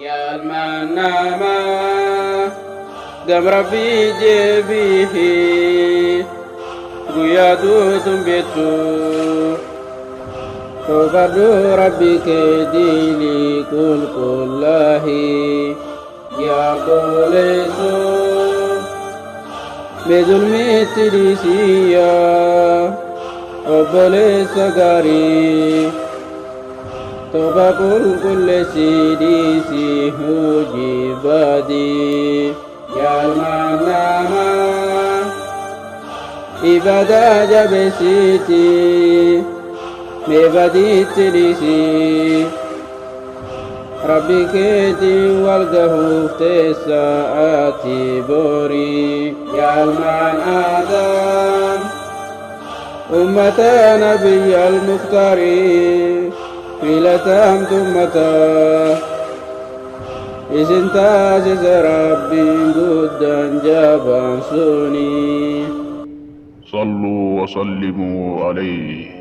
Yaa ilmaan namaa gam Rabbii jeebihi guyyaa duutun beektu toobadhu Rabbii kee diilii qulqullaahi yaa obboleessoo mee zulmiitti dhiisiyyaa obboleessa gaarii Toba qulqulleessi dhiisi hojii badii. Yaa ilmaan namaa ibadaa jabeessiti mee badiitti dhiisi. Rabbi keetiin wal gahuuf teessa ati borii. Yaa ilmaan Aadaam ummata nabiyya al-mukhtaari filatamtu ummata isin taasise Rabbiin guddaan jabaan suni. صلوا وسلموا عليه.